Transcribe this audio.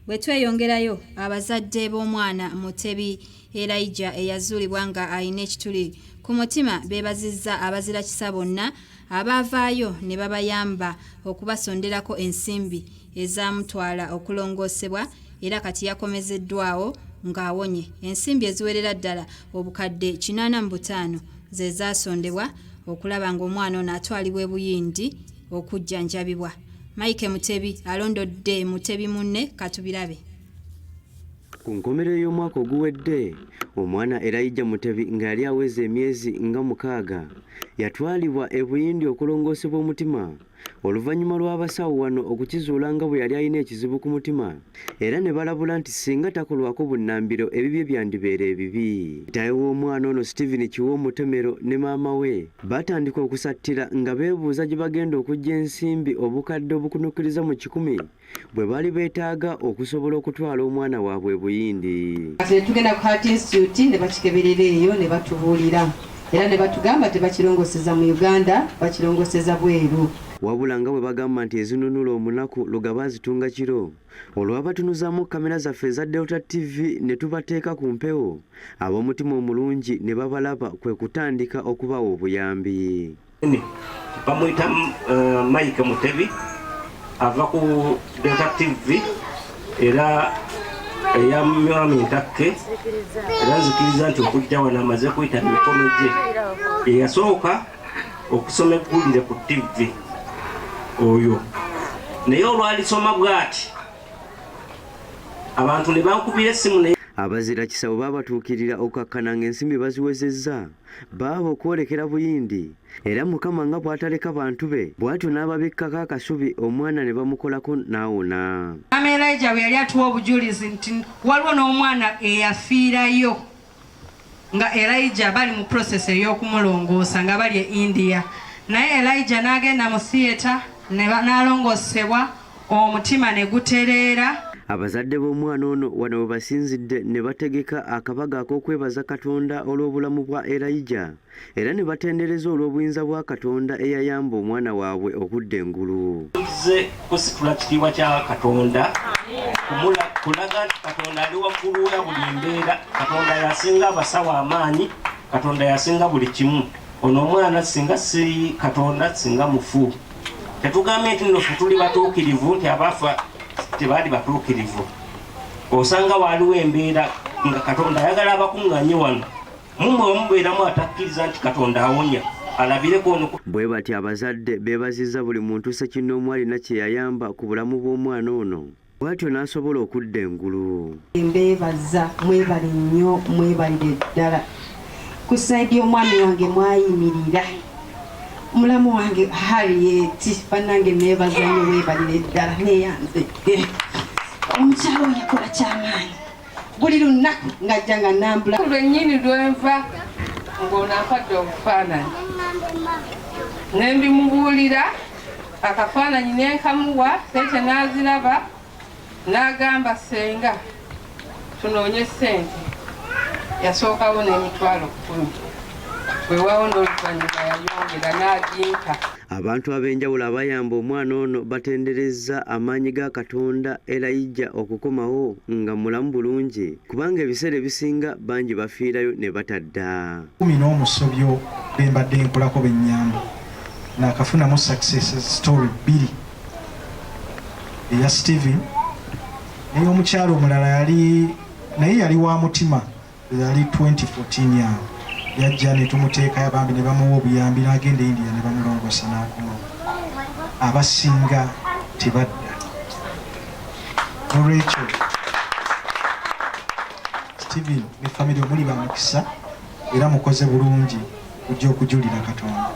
Bwe tweyongerayo, abazadde b'omwana Mutebi Elijah eyazuulibwa nga alina ekituli ku mutima beebazizza abazira kisa bonna abaavaayo ne babayamba okubasonderako ensimbi ezaamutwala okulongoosebwa era kati yakomezeddwawo ng'awonye. Ensimbi eziwerera ddala obukadde 85 ze zaasondebwa okulaba ng'omwana ono atwalibwa e Buyindi okujjanjabibwa. Mike Mutebi alondodde Mutebi munne katubirabe. Ku nkomerero y'omwaka oguwedde, omwana Elijah Mutebi nga yali aweza emyezi nga 6 yatwalibwa e Buyindi okulongoosebwa omutima oluvannyuma lw'abasawo wano okukizuula nga bwe yali alina ekizibu ku mutima era ne balabula nti singa takolwako bunnambiro ebibye byandibeera ebibi. Kitaawe w'omwana ono Stephen Kiwa Omutemero ne maama we batandika okusattira nga beebuuza gye bagenda okuggya ensimbi obukadde obukunukkiriza mu 100 bwe baali beetaaga okusobola okutwala omwana waabwe e Buyindi. Kati ne tugenda ku Heart Institute ne bakikeberera eyo ne batubuulira era ne batugamba tebakirongoseza mu Uganda, bakirongoseza bweru. Wabula nga bwe bagamba nti ezinunula omunaku Lugaba azitunga kiro, olwabatunuzaamu kkamera zaffe eza Delta TV ne tubateeka ku mpewo, ab'omutima omulungi ne babalaba kwe kutandika okubawa obuyambi. Bamuyita Mike Mutebi ava ku Delta TV era eya Mwami Ntakke, era nzikiriza nti okujja wano amaze kuyita mikono gye eyasooka okusoma eggulire ku TV oyo, naye olwalisoma bw'ati abantu ne bankubira essimu naye. Abazira kisa bwe baabatuukirira okukakkana ng'ensimbi baziwezezza, baaba okwolekera Buyindi era Mukama nga bw'ataleka bantu be bw'atyo n'ababikkako akasubi omwana ne bamukolako n'awona. Maama Elijah bwe yali atuwa obujulizi nti waliwo n'omwana eyafiirayo nga Elijah bali mu process ey'okumulongoosa nga bali e India, naye Elijah n'agenda mu theatre n'alongoosebwa omutima ne gutereera. Abazadde b'omwana ono wano we basinzidde ne bategeka akabaga ak'okwebaza Katonda olw'obulamu bwa Elijah era ne batendereza olw'obuyinza bwa Katonda eyayamba omwana waabwe okudda engulu. Tuzze kusitula kitiibwa kya Katonda, kulaga nti Katonda ali waggulu wa buli mbeera, Katonda yasinga abasawo amaanyi, Katonda yasinga buli kimu. Ono omwana singa si Katonda singa mufu. Tetugambye nti nno ffe tuli batuukirivu nti abafa tebaali batuukirivu. Osanga waaliwo embeera nga Katonda ayagala abakuŋŋaanye wano. Mumwe mubeeramu atakkiriza nti Katonda awonya, alabireko ono. Bwe batyo abazadde beebazizza buli muntu ssekinnoomu alina kye yayamba ku bulamu bw'omwana ono bw'atyo n'asobola okudda engulu. Mbeebaza mwebale nnyo, mwebalire ddala. Ku sayidi y'omwami wange mwayimirira, mulamu wange Harriet, bannange neebaza nnyo, weebalire ddala, neeyanzedde. Omukyala oyo yakola kyamaanyi buli lunaku ng'ajja nga nambula. Lwennyini lwenva ng'ono ampadde obufaananyi ne mbimubuulira, akafaananyi ne nkamuwa, ssente n'aziraba n'agamba ssenga tunoonye ssente. Yasookawo n'emitwalo 10, weewaawo n'oluvannyuma yayongera n'agimpa. Abantu ab'enjawulo abayamba omwana ono batenderezza amaanyi ga Katonda Elijah okukomawo nga mulamu bulungi kubanga ebiseera ebisinga bangi bafiirayo ne batadda. 10 n'omusobyo be mbadde nkolako bennyamba naakafunamu success story 2, eya Steven n'ey'omukyalo omulala yali naye yali wa mutima, yali 2014 awo yajja ne tumuteekayo bambi ne bamuwa obuyambi n'agenda e India ne bamulongoosa n'akomawo. Abasinga tebadda. Nolwekyo Steven ne family omuli ba mukisa era mukoze bulungi kujja okujulira Katonda.